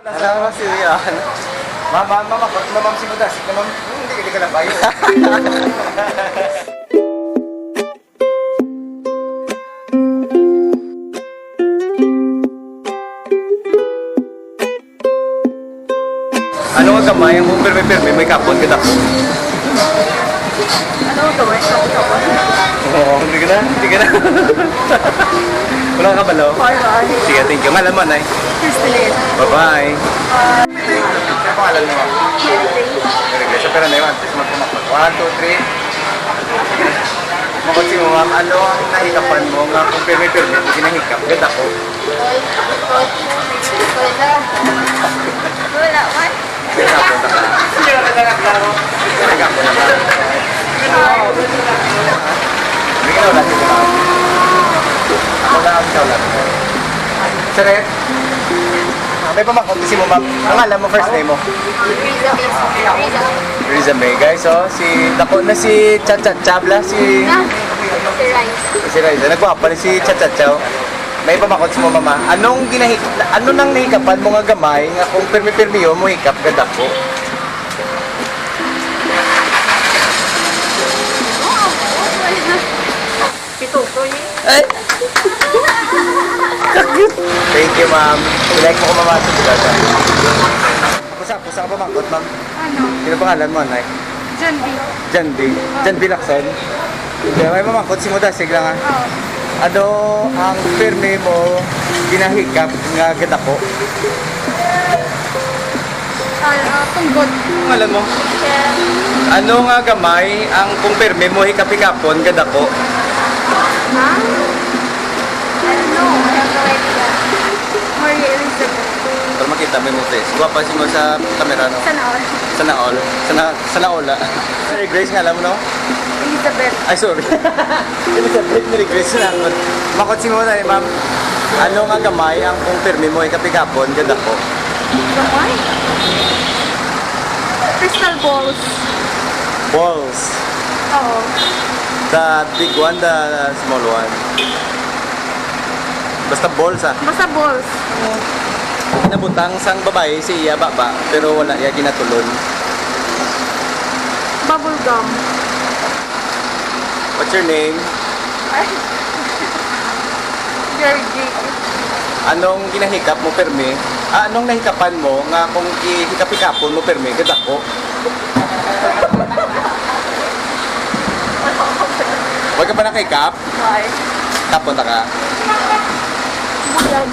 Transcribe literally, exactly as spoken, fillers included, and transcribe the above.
Alam mo si Rian. Mama, mama, pag na ma'am si Mudasig na ma'am, hindi ka na bayo. Ano nga gamay ang pirmi-pirmi mo ikapon kita? Ano ang gamay sa ikapon? Oo, hindi ka na, hindi ka na. Wala ka balo? Bye-bye. Sige, thank you. Ngalan mo, Nay? Christine. Bye-bye. Ano pangalan mo? Mary Grace. Sa pera na yun, antes magkumakot. One, two, three. Makot si mo, ma'am. Ano ang nahikapan mo nga kung pirmi-pirmi, hindi nahikap? Ganda ko. Wala man. Ganda ko na ka. Ganda ko na ka. Hindi ka wala, sige, ma'am. Ako na ang ikaw lang. Saret? Ah, may pamakot si mo, ma'am. Ang alam mo, first name mo? Riza May. Riza May. Guys, so, si, dako na si Cha Cha Cha, bla, si, Ah, si Rice. Si Riza. Nagwapa ni si Cha Cha Cha. May pamakot si mo, mama. Anong ginahi-, ano nang nahikapan mo nga gamay nga kung pirmi-pirmi yun mo hikap gadako? Pitutoy. Ay! Thank you, ma'am. I-like mo ko, mama, sa bulada. Pusa, pusa ka pamangkot, ma'am. Ano? Sino pangalan mo, Nay? Jandy. Jandy. Jandy Lacson. Hindi, may pamangkot si Mudasig lang, ah. Oo. Ano ang pirmi mo ginahikap nga gadako? Ano, tungkod. Ang alam mo? Siya. Ano nga gamay ang kung pirmi mo hikap-hikapon gadako? Ha? I don't know. I have no idea. Maria Elizabeth. Para makita mo yung face. Gwapa si mo sa camera, no? Sana all. Sana all. Sana, sana all, ah. Mary Grace nga, alam mo, no? Elizabeth. Ay, sorry. Elizabeth, Mary Grace na ako. Makot si mo na, eh, ma'am. Ano nga gamay ang kung pirmi mo ikapikapon, gadako? Gamay? Crystal balls. Balls. Oo. The big one, the small one. Basta balls, ah. Basta balls. Nabutang sang babayi si iya baba, pero wala iya ginatulon. Bubble gum. What's your name? Ay. Georgie. Anong ginahikap mo, permi? Ah, anong nahikapan mo nga kung gihikap-hikapon mo, permi, gadako? Wag ka pa nakahikap? Why? Tapon ta ka. Bulag.